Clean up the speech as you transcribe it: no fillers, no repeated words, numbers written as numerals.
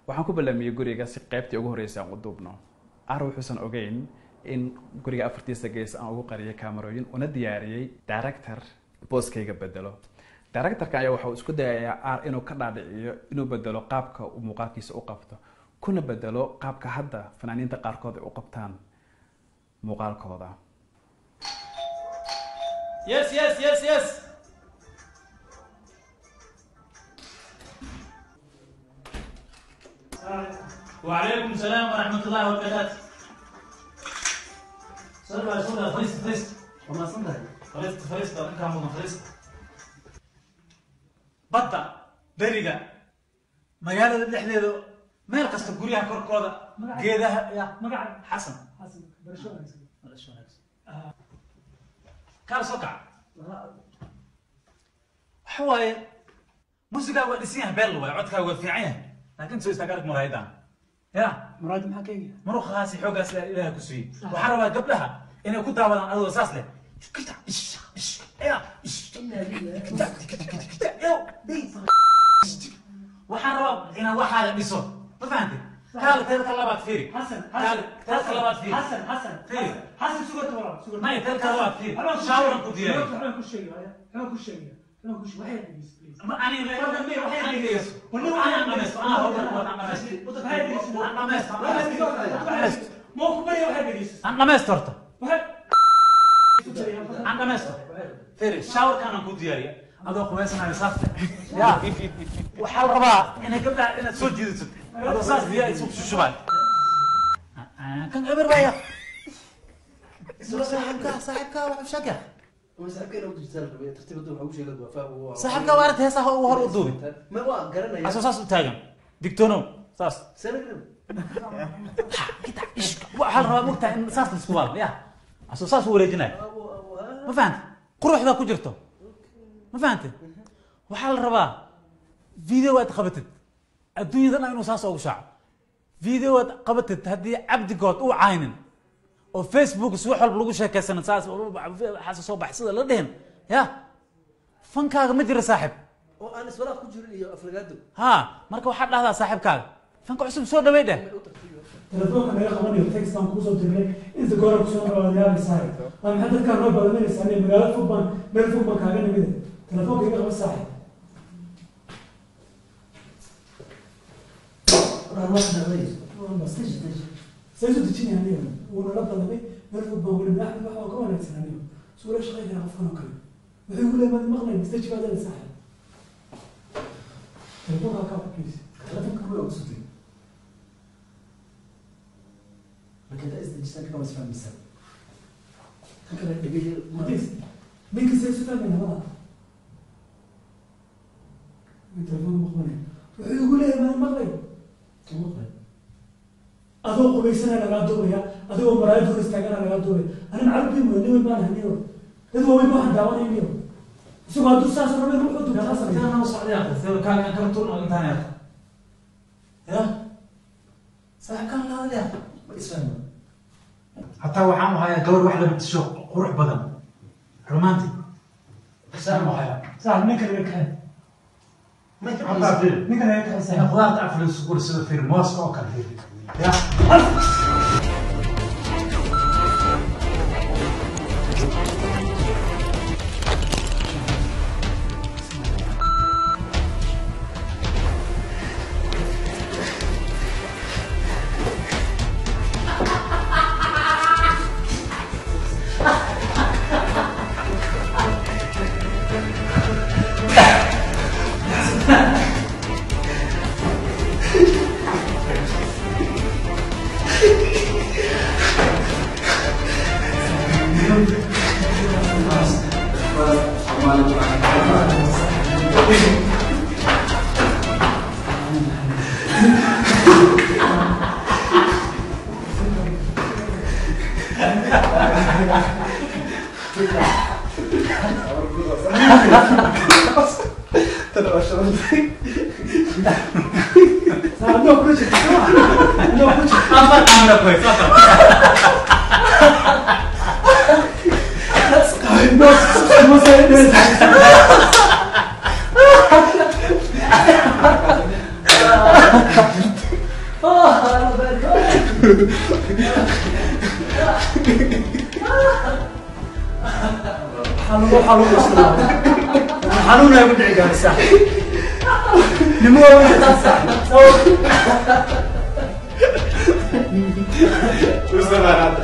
Waxaan ku ballamiyey guriga si qaybtii ugu horreysay aan u duubno. Aar wuxuusan ogeyn in guriga afartiisa gees aan ugu qariyay kaamarooyin una diyaariyey director booskayga bedelo. Directorka ayaa waxa uu isku dayayaa Aar inuu ka dhaadhiciyo inuu bedelo qaabka uu muuqaalkiisa u qabto, kuna bedelo qaabka hadda fanaaniinta qaarkood ay u qabtaan muuqaalkooda. Yes, yes, yes, yes. وعليكم السلام ورحمة الله وبركاته. صلوا صلوا فريست فريست. وما صندل فريست فريست أنت عمود فريست. بطة بريقة magaalada dhexdeeda meel kasta guryaha korkooda geedaha ya magaca Xasan Xasan barasho wanaagsan. Barasho wanaagsan. Kaal soo kac. Waxa waaye muusigaa waa dhisan yahay, beel waaye, codkaaga waa fiican yahay, laakiin soo istaag arag muraayadaan ya muraayad maxaa ka eegaya? Muruqaasi xooggaas ilaaha ku siiyey. Waxaan rabaa gabdhaha inay ku daawadaan adoo saas leh. Waxaan rabaa inaad waxaaga dhiso, ma fahantay? Kaale teelka labaad fiiri. Xasan kaale teelka labaad fiiri. Xasan Xasan Fiiri. Xasan sugarta walaal sugarta. Maya teelka labaad fiiri. Shaawaran ku diyaariyo. Waxaan ku sheegaya, waxaan ku sheegaya, waxaan ku sheegaya, waxay dhegeyso please. Ma ani waxay dhegeyso. Anaa dhamaysto, anaa hawlkan wada dhamaysto. Aan dhamaysto, aan dhamaysto. Ma ku barya waxay dhegeyso. Aan dhamaysto horta. Waxay Aan dhamaysto. Fiiri, shaawarkaan aan ku diyaariya. Adoo qubaysanayo saas leh. Ya. Waxaa la rabaa inay gabdhaha inaad soo jiidato. Adoo saas biyaha isu shushubaan. Kan eber baya. Saaxiibkaa, saaxiibkaa wax u sheeg. Saaxiibkeena u dijital rabay tartiibada waxa uu sheegay waa fahmo. Saaxiibkaa waa aragtay heesaha ugu hor u duubi. Ma waa garanaya. Asoo saas u taagan. Digtoonow saas. Sanagram. Waxaa la rabaa mogtahay in saas la isku waalo ya. Asoo saas u wareejinayo. Ma fahantay? Quruxda ku jirto. Ma fahantay? Waxaa la rabaa video aad qabatid adduunyada dhan inuu saas ugu shaaco. Video aad qabatid haddii cabdigood uu caynin oo Facebook si wax walba lagu sheekaysanin saas waxaas soo baxay sida la dhihin ya fankaaga ma jiro saaxiib. Oo aan iswalaaq ku jirin iyo aflagaado. Ha, marka waxaad dhahdaa saaxiibkaaga fanka cusub soo dhaweey dheh. Telefoonka naga qabanayo, text aan kuusoo dirnay inta goora kusoo dhawaad yaabaysaa. Waa maxay dadkaan noo badaminaysaa? Aniga magaalo fog baan, meel fog baan kaaga nimid. Telefoonka iga qaba saaxiib. Say isu dejinaya aniga wuu nala ballamay meel fog baan weli. Axmed wax waa ka wanaagsan aniga suula shaqay karaa qofkan oo kale. Wuxuu igu leeyahay maad maqlayn istaji baad leedahay saaxiib. Telefoonka ka qaba please. Telefoonka waa ugu sutay. Marka inta isdejisan kama isfahmaysa. Tan kale dhegey. Please, ninka say isu fahmayna walaal. Telefoonka ma qabanaya. Wuxuu igu leeyahay maad maqlayn. Maqlay. Adoo qubaysanaa lagaa duubaya, adigoo maraayad hor istaagana lagaa duubaya. Anin carabbii mooy nin weyn baan ahay niyo. Dad waaweyn baa waxaan daawanaya niyo. Isagoo hadduu saas rabo inuu wuxuu duubtaa sameeyo. Intaan u socday akhi, sida kaagan kala tuurno intaan yar. Ya. Saaxiibkaan la hadlaya. Ma isfahmo. Hataa waxaan u hayaa gabar wax la bedesho qurux badan. Romantic. Saan u hayaa. Saaxiib ninka naga kaxay. Hataa fiiri. Ninka naga kaxay Ina saaxiib. khudaarta afka la isku sida fiiri mooska oo kale fiiri. Ya. Saaxiib noo kula jirta soo ma? Noo kula jirta. Afar camera ku hayso afar. No, no sé. Waxaa lagu qoslaa xanuunaya ku dhici gaara saax nimo waaweyn xitaa saax. Usamaan hadda.